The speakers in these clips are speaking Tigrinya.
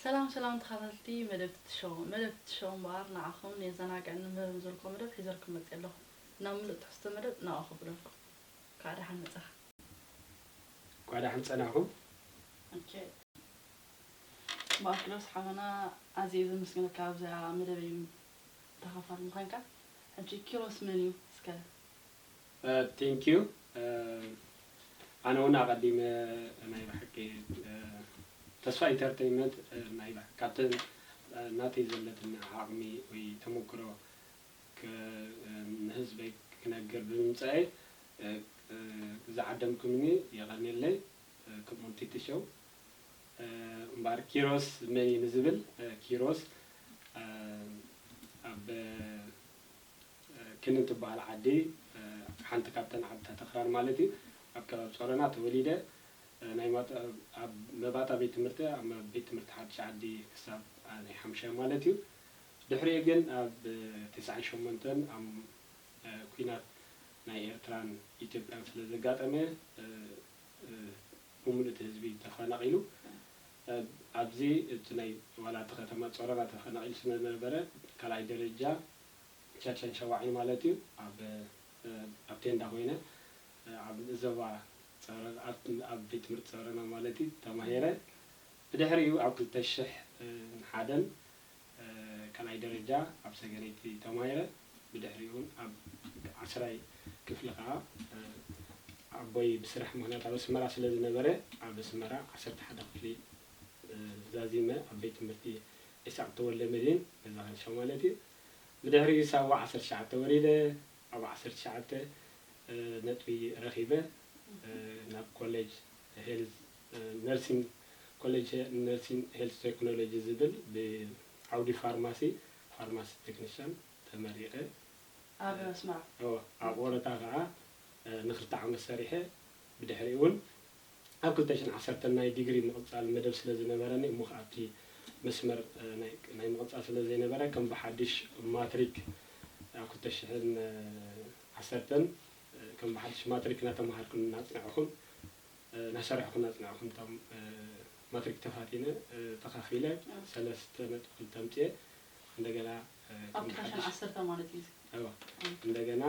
ሰላም ሰላም ተኸታተልቲ መደብ ትትሸው። መደብ ትትሸው እምበኣር ንዓኹም የዘናግዕን ንምህርን ዘልኮ መደብ ሒዘልኩም መፅእ ኣለኹ። ናብ ምሉእ ትሕዝቶ መደብ ናብኡ ከብለልኩም። ካዓ ደሓን መፃኻ። ኳ ደሓን ፀናኹም። ኦኬ። እምበኣር ኪሮስ ሓውና ኣዝየ ዘመስግነካ ኣብዛ መደበይ ተኻፋሊ ምዃንካ። ሕጂ ኪሮስ መን እዩ እስከ? Thank you። ኣነ እውን ኣቐዲመ ናይ ብሓቂ ተስፋ ኢንተርተይንመንት ናይ ብሓቂ ካብተን ናተይ ዘለትኒ ዓቕሚ ወይ ተመክሮ ንህዝበይ ክነግር ብምምፀአይ ዝዓደምኩምኒ የቐንየለይ። ከምኡ ቲቲ ሸው እምበኣር ኪሮስ መን እዩ ንዝብል ኪሮስ ኣብ ክንን ትበሃል ዓዲ ሓንቲ ካብተን ዓድታት ኣኽራን ማለት እዩ። ኣብ ከባቢ ጾረና ተወሊደ። ናይ ማጣ- ኣብ መባጣ ቤት ትምህርቲ ኣብ ቤት ትምህርቲ ሓድሽ ዓዲ ክሳብ ናይ ሓምሻይ ማለት እዩ። ድሕሪኡ ግን ኣብ ተስዓን ሸሞንተን ኣብ ኲናት ናይ ኤርትራን ኢትዮጵያን ስለ ዘጋጠመ ብምሉእ እቲ ህዝቢ ተፈናቒሉ ኣብዚ እቲ ናይ ዋላ እቲ ከተማ ጾረና ተፈናቒሉ ስለ ዝነበረ ካልኣይ ደረጃ ቻቻን ሸዋዒን ማለት እዩ ኣብ ኣብ ቴንዳ ኮይነ ኣብ ዞባ ኣብ ቤት ትምህርቲ ጸረና ማለት እዩ ተማሂረ። ብድሕሪኡ ኣብ ክልተ ሽሕ ሓደን ካልኣይ ደረጃ ኣብ ሰገነይቲ ተማሂረ። ብድሕሪኡ እውን ኣብ ዓስራይ ክፍሊ ከዓ ኣቦይ ብስራሕ ምኽንያት ኣብ ኣስመራ ስለ ዝነበረ ኣብ ኣስመራ ዓሰርተ ሓደ ክፍሊ ዛዚመ ኣብ ቤት ትምህርቲ ኢሳቅ ተወልደ መድህን ገዛ ካልሻ ማለት እዩ። ብድሕሪኡ ሳዋ ዓሰርተ ትሽዓተ ወሪደ ኣብ ዓሰርተ ትሽዓተ ነጥቢ ረኺበ ናብ ኮሌጅ ሄልዝ ነርሲንግ ኮሌጅ ነርሲንግ ሄልዝ ቴክኖሎጂ ዝብል ብዓውዲ ፋርማሲ ፋርማሲ ቴክኒሻን ተመሪቐ። ኣብ ኣስመራ ኣብ ወረታ ከዓ ንክልተ ዓመት ሰሪሐ ብድሕሪኡ እውን ኣብ ክልተ ሽሕን ዓሰርተን ናይ ዲግሪ ምቕፃል መደብ ስለ ዝነበረኒ እሞ ከዓ ኣብቲ መስመር ናይ ምቕፃል ስለ ዘይነበረ ከም ብሓድሽ ማትሪክ ኣብ ክልተ ሽሕን ዓሰርተን ከም ብሓድሽ ማትሪክ እናተምሃርኩ እናፅናዕኹን እናሰርሕኩ እናፅናዕኹን እቶም ማትሪክ ተፋቲነ ተኻፊለ ሰለስተ ነጥቢ ክልተ ኣምፅኤ እንደገና ኣብ ክልተ ሽሕን ዓሰርተ ማለት እዩ። እንደገና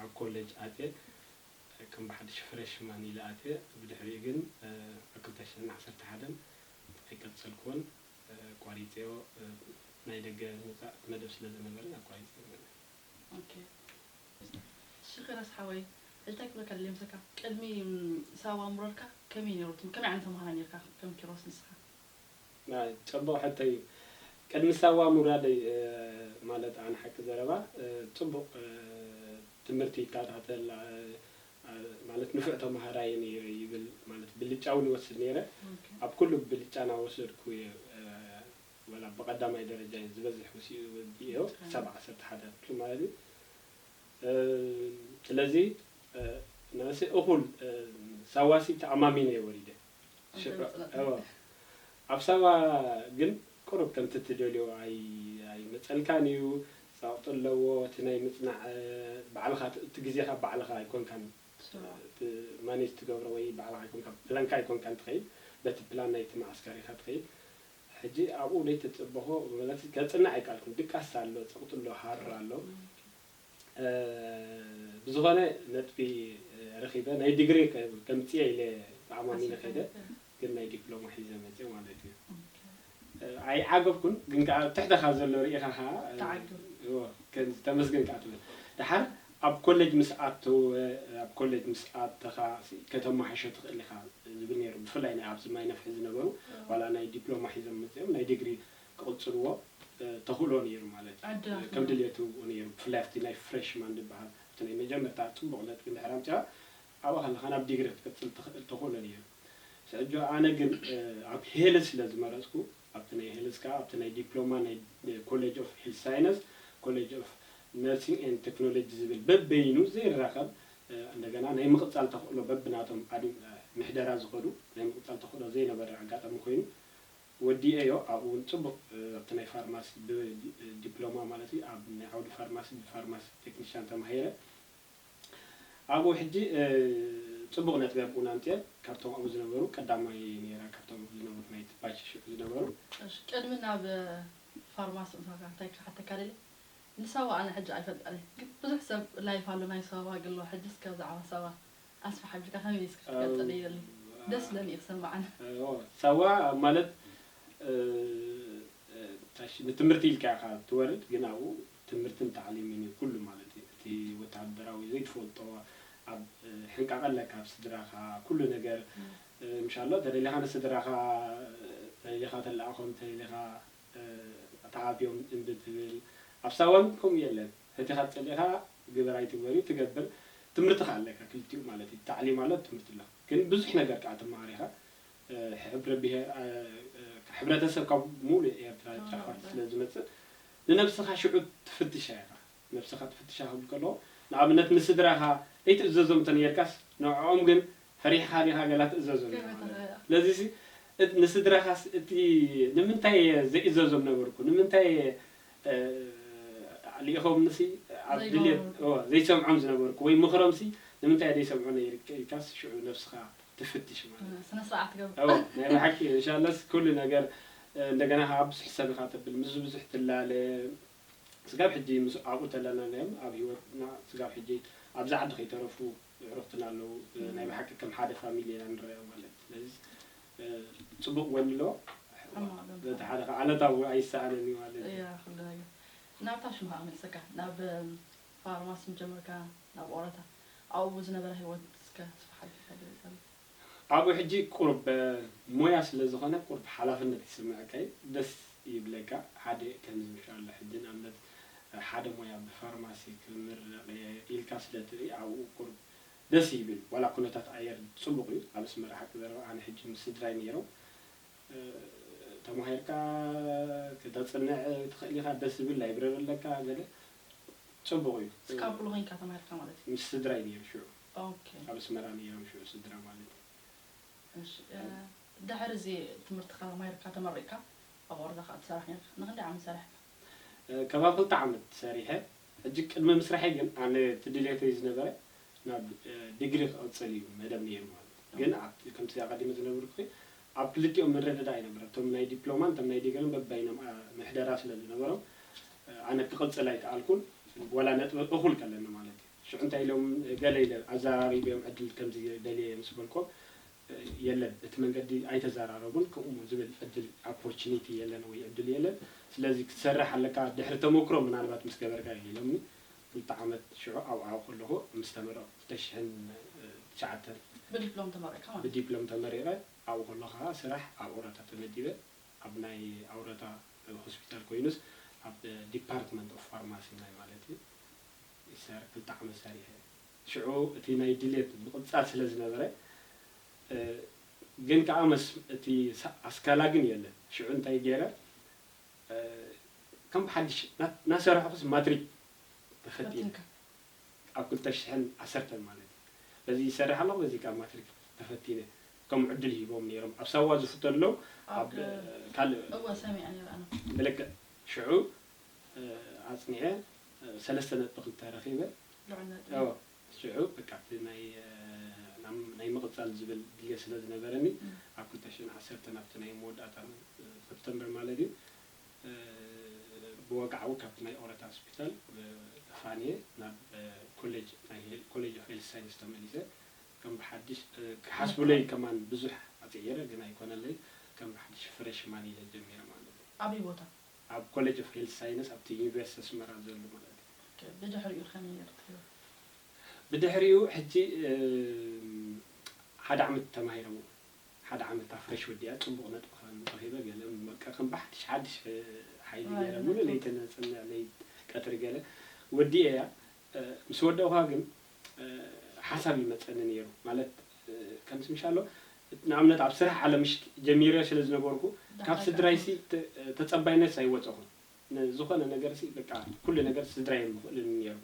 ኣብ ኮሌጅ ኣትየ ከም ብሓድሽ ፍሬሽማን ኢለ ኣትየ። ብድሕሪኡ ግን ኣብ ክልተ ሽሕን ዓሰርተ ሓደን ኣይቀጸልኩዎን፣ ኣቋሪጸዮ። ናይ ደገ ምውጻእ መደብ ስለ ዝነበረኒ ኣቋሪጸዮ ማለት እዩ። ኦኬ። እሺ ኪሮስ ሓወይ፣ ሕጂ እንታይ ክብለካ ደልየ ምሰካ፣ ቅድሚ ሳዋ ምውራድካ ከመይ ነይሩ? ከመይ ዓይነት ተምሃራይ ነይርካ ከም ኪሮስ ንስኻ? ናይ ጽቡቕ ሕቶ እዩ። ቅድሚ ሳዋ ምውራደይ ማለት ኣነ ሓቂ ዘረባ ጽቡቕ ትምህርቲ ይከታተል ማለት ንፉዕ ተምሃራይ ነይረ ይብል ማለት ብልጫ እውን ይወስድ ነይረ። ኣብ ኩሉ ብልጫ እናወሰድኩ እየ ወላ ብቐዳማይ ደረጃ እየ ዝበዝሕ ወሲኡ ወዲኤዮ ክሳብ ዓሰርተ ሓደ ክፍሊ ማለት እዩ። ስለዚ ነብሲ እኹል ሳዋሲ ተኣማሚነ እየ ወሪደ። ኣብ ሳዋ ግን ቁሩብ ከምቲ ትደልዮ ኣይመፀልካን እዩ። ፀቕጢ ኣለዎ እቲ ናይ ምፅናዕ ባዕልኻ እቲ ግዜኻ ባዕልኻ ኣይኮንካን ማኔጅ ትገብሮ ወይ ባዕልኻ ኣይኮንካ ፕላንካ ኣይኮንካን ትኸይድ በቲ ፕላን ናይቲ መዓስከር ኢኻ ትኸይድ። ሕጂ ኣብኡ ዘይተፅበኾ ማለት ከፅንዕ ኣይከኣልኩን ድቃስ ኣሎ ፀቕጢ ኣሎ ሃር ኣሎ። ብዝኾነ ነጥቢ ረኺበ ናይ ዲግሪ ከምፅየ ኢለ ተኣማሚነ ከይደ ግን ናይ ዲፕሎማ ሒዘ መፅየ ማለት እዩ። ኣይዓገብኩን ግን ከዓ ትሕተኻ ዘሎ ርኢኻ ከዓ ተመስገን ከዓ ትብል። ደሓር ኣብ ኮሌጅ ምስ ኣተወ ኣብ ኮሌጅ ምስ ኣተኻ ከተማሓሾ ትኽእል ኢኻ ዝብል ነይሩ። ብፍላይ ናይ ኣብዚ ማይ ነፍሒ ዝነበሩ ዋላ ናይ ዲፕሎማ ሒዞም መፅኦም ናይ ዲግሪ ክቕፅልዎ ተኽእሎ ነይሩ ማለት እዩ። ከም ድልየቱ ነይሩ። ብፍላይ ኣብቲ ናይ ፍሬሽማን ዝበሃል ኣብቲ ናይ መጀመርታ ፅቡቕ ነጥቢ እንድሕር ኣምፂኻ ኣብኡ ከለኻ ናብ ዲግሪ ክትቅፅል ትኽእል ተኽእሎ ነይሩ። ሕጂ ኣነ ግን ኣብ ሄልዝ ስለ ዝመረፅኩ ኣብቲ ናይ ሄልዝ ከዓ ኣብቲ ናይ ዲፕሎማ ናይ ኮሌጅ ኦፍ ሄልዝ ሳይነስ ኮሌጅ ኦፍ ነርሲንግ ኤንድ ቴክኖሎጂ ዝብል በበይኑ ዘይራኸብ እንደገና ናይ ምቕፃል ተኽእሎ በብናቶም ምሕደራ ዝኸዱ ናይ ምቕፃል ተኽእሎ ዘይነበረ ኣጋጣሚ ኮይኑ ወዲኤዮ ኣብኡ እውን ፅቡቕ ኣብቲ ናይ ፋርማሲ ዲፕሎማ ማለት እዩ ኣብ ናይ ዓውዲ ፋርማሲ ብፋርማሲ ቴክኒሻን ተማሂረ ኣብኡ ሕጂ ጽቡቕ ነጥቢ ኣብኡ ኣምጺኤ። ካብቶም ኣብኡ ዝነበሩ ቀዳማይ ነይረ፣ ካብቶም ኣብኡ ዝነበሩ ናይ ትባች ሽዑ ዝነበሩ። እሺ፣ ቅድሚ ናብ ፋርማሲ ምእታውካ እንታይ ክሓተካ ደልየ? ንሳዋ ኣነ ሕጂ ኣይፈልጣን እየ፣ ግን ብዙሕ ሰብ ላይፍ ኣሎ ናይ ሳዋ ገሎ። ሕጂ እስከ ብዛዕባ ሳዋ ኣስፍሕ ኣቢልካ ከመይ እስከ ክትገልጸለይ ይደሊ። ደስ ኢለኒ እዩ ክሰምዓን። እዎ፣ ሳዋ ማለት እ፣ እ፣ ታሽ- ንትምህርቲ ኢልካ ኢኻ ትወርድ፣ ግን ኣብኡ ትምህርትን ታዕሊምን እዩ ኩሉ ማለት እዩ። እቲ ወተሃደራዊ ዘይትፈልጦ ኣብ እ፣ ሕንቃቐ ኣለካ ኣብ ስድራኻ ኩሉ ነገር እ፣ ምሻሎ ተደሊኻ ንስድራኻ እ፣ ተደሊኻ ተለኣኾም ተደሊኻ እ፣ ተዓብዮም እምቢ ትብል። ኣብ ሳዋ ግን ከምኡ የለን። ፈቲኻ ጸሊእኻ ግበር ኣይትግበር እዩ ትገብር። ትምህርትኻ ኣለካ ክልቲኡ ማለት እዩ። ታዕሊም ኣሎ ትምህርቲ ኣሎ። ግን ብዙሕ ነገር ከዓ ትመሃር ኢኻ። እ፣ ሕብረ ብሄር እ፣ እ፣ ሕብረተሰብ ካብ ሙሉእ ኤርትራ ጫፋት ስለ ዝመጽእ ንነብስኻ ሽዑ ትፍትሻ ኢኻ። ነብስኻ ትፍትሻ ክብል ከለኹ ንኣብነት ንስድራኻ ዘይትእዘዞም እንተ ነርካስ ንዕኦም ግን ፈሪሕኻ ዲኻ ገላ ትእዘዞም ኢኻ ማለት እዩ። ስለዚ ሲ እት- ንስድራኻስ እቲ ንምንታይ እየ ዘይእዘዞም ነበርኩ ንምንታይ እየ እ፣ ልኢኾምንሲ ኣብ ድልየት ዘይሰምዖም ዝነበርኩ ወይ ምኽሮምሲ ንምንታይ ዘይሰምዑ ነይርካ ኢልካስ ሽዑ ነብስኻ ትፍትሽ ማለት እዩ። ስነ ስርዓት ገብር። ናይ ብሓቂ እንሻላስ ኩሉ ነገር እ፣ እንደገና ከዓ ብዙሕ ሰብ ኢኻ ተብል ምስ ብዙሕ ትላለ ስጋብ ሕጂ ምስ ኣብኡ ተለና እዮም ኣብ ህይወትና ስጋብ ሕጂ ኣብዚ ዓዲ ከይተረፉ ኣዕሩኽትና ኣለዉ እ፣ ናይ ብሓቂ ከም ሓደ ፋሚሊ ኢና ንረኣዮም ማለት እዩ። ስለዚ እ፣ ጽቡቕ ጎኒ ኣለዎ። ሕማቕ ጎኒ በቲ ሓደ ከዓ ኣለታዊ ኣይሰኣንን እዩ ማለት እዩ። እያ ኩሉ ነገር ናብታ ሽምካ ክመልሰካ ናብ ፋርማሲ ምጀመርካ ናብ ኦረታ ኣብኡ ዝነበረ ህይወት እስከ ስፍሓ ኣቢልካ ግለጸልና። ኣብኡ ሕጂ ቁሩብ እ፣ ሞያ ስለ ዝኾነ ቁሩብ ሓላፍነት ይስምዐካ እዩ። ደስ ይብለካ ሓደ ከምዚ ምሻሎ ሕጂ ንኣብነት እ፣ ሓደ ሞያ ብፋርማሲ ክምረቕ እየ ኢልካ ስለ ትርኢ ኣብኡ ቁሩብ ደስ ይብል ዋላ ኩነታት ኣየር ጽቡቕ እዩ ኣብ ኣስመራ ሓቂ ዘረባ ኣነ ሕጂ ምስ ስድራይ ነይሮም እ፣ ተማሂርካ ክተጽንዕ ትኽእል ኢኻ ደስ ዝብል ላይብረሪ ኣለካ ገለ ጽቡቕ እዩ እስካብ ኩሉ ኮይንካ ተማሂርካ ማለት እዩ ምስ ስድራይ ነይሩ ሽዑ ኦኬ ኣብ ኣስመራ ነይሮም ሽዑ ስድራ ማለት እዩ እሺ እ፣ ድሕሪ እዚ ትምህርትካ ተማሂርካ ተመሪቕካ ኣብ ኦረታ ከዓ ትሰርሕ ነርካ ንክንደይ ዓመት ሰሪሕካ እ፣ ከባቢ ክልተ ዓመት ሰሪሐ ሕጂ ቅድሚ ምስራሐይ ግን ኣነ እቲ ድሌተይ ዝነበረ ናብ እ፣ ዲግሪ ክቕጽል እዩ መደብ ነይሩ ማለት እዩ ግን ኣብቲ ከምቲ ኣቐዲመ ዝነብርኩ ኣብ ክልቲኦም ምርድዳእ ኣይነበረ እቶም ናይ ዲፕሎማን እቶም ናይ ዲግርን በባይኖም እ፣ ምሕደራ ስለ ዝነበሮም እ፣ ኣነ ክቕጽል ኣይከኣልኩን ዋላ ነጥቢ እኹል ከለኒ ማለት እዩ ሽዑ እንታይ ኢሎም ገለ ኢለ ኣዘራሪበዮም ዕድል ከምዚ ደልየ ምስ በልኮም የለን እቲ መንገዲ ኣይተዘራረቡን ከምኡ ዝብል ዕድል opportunity የለን ወይ ዕድል የለን ስለዚ ክትሰርሕ ኣለካ ድሕሪ ተመክሮ ምናልባት ምስ ገበርካ እዩ ኢሎምኒ ክልተ ዓመት ሽዑ ኣብኡ ከለኹ ምስ ተመረቕኩ ክልተ ሽሕን ትሽዓተን ብዲፕሎም ተመሪቕካ ማለት ብዲፕሎም ተመሪቐ ኣብኡ ከለኹ ከዓ ስራሕ ኣብ ኦረታ ተመዲበ ኣብ ናይ ኣውረታ ሆስፒታል ኮይኑስ ኣብ department of pharmacy ናይ ማለት እዩ ይሰር ክልተ ዓመት ሰሪሐ ሽዑ እቲ ናይ ድሌት ምቕጻል ስለ ዝነበረ እ፣ ግን ከዓ መስ እቲ ሳ- ኣስካላ ግን የለን ሽዑ እንታይ ገይረ እ፣ ከም ብሓድሽ ና- ናሰራሕኩስ ማትሪክ ተፈቲነ ፈቲንካ ኣብ ክልተ ሽሕን ዓሰርተን ማለት እዩ በዚ ይሰርሕ ኣለኹ በዚ ከዓ ማትሪክ ተፈቲነ ከም ዕድል ሂቦም ነይሮም ኣብ ሳዋ ዝፍተኑ ኣለዉ ኣብ ኣብ ካልእ እወ ሰሚዐ ነይረ ኣነ ብልክዕ ሽዑ እ፣ ኣፅኒዐ እ፣ ሰለስተ ነጥቢ ክልተ ረኺበ ልዑል ነጥቢ እዎ ሽዑ በቃ እቲ ናይ እ፣ ናም- ናይ ምቕፃል ዝብል ድልየት ስለ ዝነበረኒ እም። ኣብ ክልተ ሽሕን ዓሰርተን ኣብቲ ናይ መወዳእታ እ፣ ሰፕተምበር ማለት እዩ እ፣ ብወግዓዊ ካብቲ ናይ ኦረታ ሆስፒታል እ፣ ተፋንየ ናብ እ፣ ኮሌጅ ናይ ሄል- ኮሌጅ ኦፍ ሄልት ሳይንስ ተመሊሰ ከም ብሓድሽ እ፣ ክሓስቡለይ ከማን ብዙሕ ኣፅዒረ ግን ኣይኮነለይ ከም ብሓድሽ ፍሬሽማን ኢለ ጀሚረ ማለት እዩ ኣበይ ቦታ ኣብ ኮሌጅ ኦፍ ሄልት ሳይንስ ኣብቲ ዩኒቨርሲቲ ኣስመራ ዘሎ ማለት እዩ ኦኬ፣ ብድሕሪኡ ከመይ ነይሩ ትሪኦ ብድሕሪኡ ሕጂ እ፣ ሓደ ዓመት ተማሂረ ሓደ ዓመት ፍሬሽ ወዲኣ ፅቡቕ ነጥቢ ረኺበ ገለ በቃ ከም ብሓድሽ ሓድሽ እ፣ ሓይሊ ራይ ገይረ ነጥቢ። ሙሉ ለይቲ ነፅንዕ ለይቲ ቀትሪ ገለ ወዲኤ እያ እ፣ ምስ ወደእኳ ግን እ፣ ሓሳብ ይመፀኒ ነይሩ ማለት እ፣ ከምዚ ምሻሎ ንኣብነት ኣብ ስራሕ ዓለም ምሽ ጀሚረ ስለ ዝነበርኩ ካብ ስድራይሲ ተ- ተፀባይነት ኣይወፀኹን ንዝኾነ ነገር ሲ በቃ ኩሉ ነገር ስድራይ የምኽእልን ነይሩ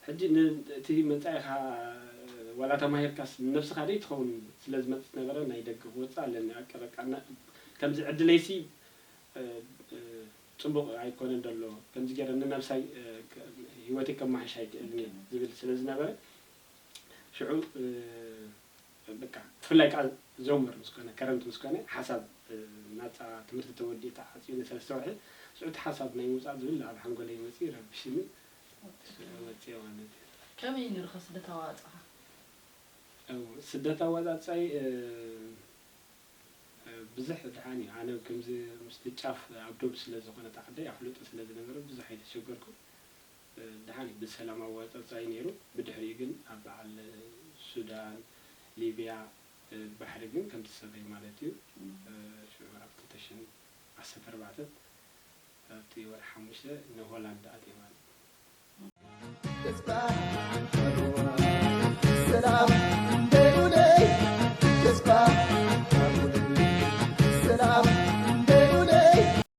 ሕጂ ን- እቲ መፃኢኻ ዋላ ተማሂርካስ ንነብስኻ ደይ ትኸውን ስለ ዝመፅእ ነበረ ናይ ደገ ክወፅእ ኣለኒ ኣቀ በቃ እና- ከምዚ ዕድለይሲ እ፣ እ፣ ፅቡቕ ኣይኮነን ዘሎ ከምዚ ገይረ ንነብሳይ እ፣ ከ- ህይወተይ ከማሕሽ ኣይክእልን እየ ዝብል ስለ ዝነበረ ሽዑ እ፣ በቃ ብፍላይ ከዓ ዞመር ምስ ኮነ፣ ከረምቲ ምስ ኮነ ሓሳብ ናፃ ትምህርቲ ተወዲኡ ተዓፅዩ ንሰለስተ ወርሒ፣ ሽዑ እቲ ሓሳብ ናይ ምውፃእ ዝብል ኣብ ሓንጎለይ ይመፅእ፣ ይረብሽኒ፣ ወፅእ ማለት እዩ። ከመይ ነርኸ ስደት ኣዋፅኻ? ስደት ኣዋፃፃይ ብዙሕ ድሓን እዩ። ኣነ ከምዚ ምስቲ ጫፍ ኣብ ዶብ ስለ ዝኾነ ዓደይ ኣፍልጦ ስለ ዝነበረ ብዙሕ ኣይተሸገርኩ። ድሓን እዩ ብሰላም ኣዋፃፃይ ነይሩ። ብድሕሪኡ ግን ኣብ በዓል ሱዳን፣ ሊብያ፣ ባሕሪ ግን ከምቲ ሰበይ ማለት እዩ። ሽዑ ኣብ ክልተ ሽሕን ዓሰርተ ኣርባዕተን ኣብቲ ወርሒ ሓሙሽተ ንሆላንድ ኣትየ ማለት እዩ።